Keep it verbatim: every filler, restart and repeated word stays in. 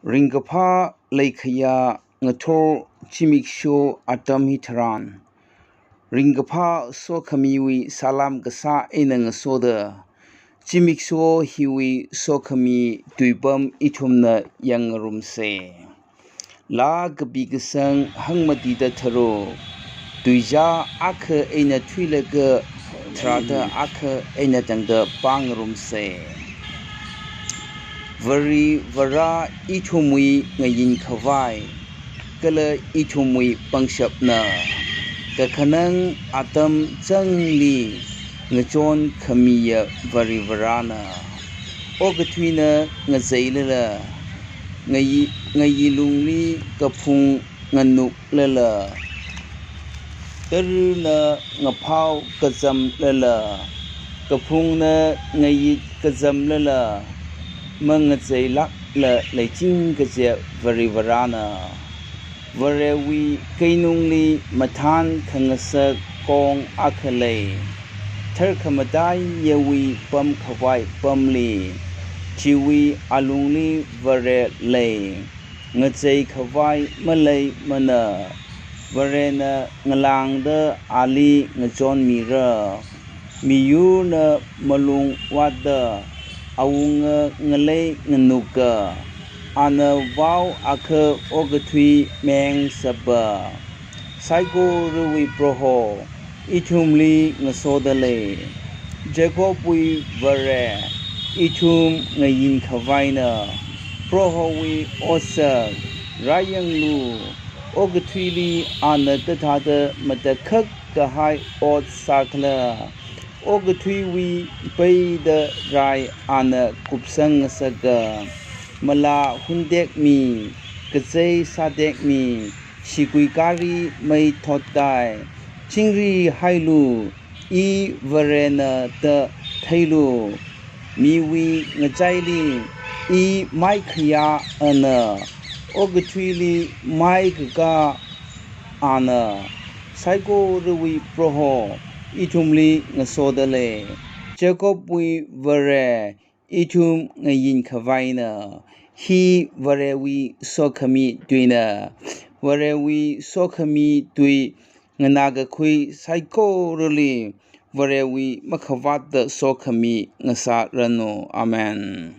Ringkaphā leikhayā ngathor zimiksho atam hitharan, ringkaphā sokhamiwui salam kasā eina ngasoda, zimiksho hiwui sokhami tuipam ithumna yangngarumsa. Laa kapi kasang hangmatida tharuk, tuizā akha eina thuilaga tharāda akha eina tangda pāngarumsa. Varivara ithumwui ngayin khavai, kala ithumwui pangshapna, kakhanang atam changli ngachon khamiya Varivarana. Okathuina ngacheilala, ngayi, ngayi lungli kaphung nganuklala, tarna ngaphao kazamlala, kaphungna ngayit kazamlala, mangacheilākla leiching kaje Varivarana. Varewui keinungli mathān khangasak kong akha lei, tharkhamataiyawui pamkhavai pamli, chiwui alungli Vare lei, ngachei khavai maleimana. Varena ngalāngda ali ngachonmira. Miyurna malung vātda awunga ngalei nganuka, ana vao akha okathui meng sapa. Saikorawui Proho, ithumli ngasoda lei. Jacobwui Vare, ithum ngayin khavaina. Prohowui otsak, rāyanglu, okathuili ana kathāda matakhak kahai ot sākhala. Okathuiwui peida rai ana kupsang ngasaka. Malā huntekmi, kachei sātekmi, shikuikari mei thottai. Chingri hailu, I Varena da theilu. Miwui ngachaili I maikhayā ana, okathuili maikakā ana. Saikorawui Proho, ithumli ngasoda lei. Jacobwui Vare, ithum ngayin khavaina. Hi Varewui sokhami tuina. Varewui sokhami tui nganākakhui saikorali Varewui makhavātda sokhami ngasāranu. Amen.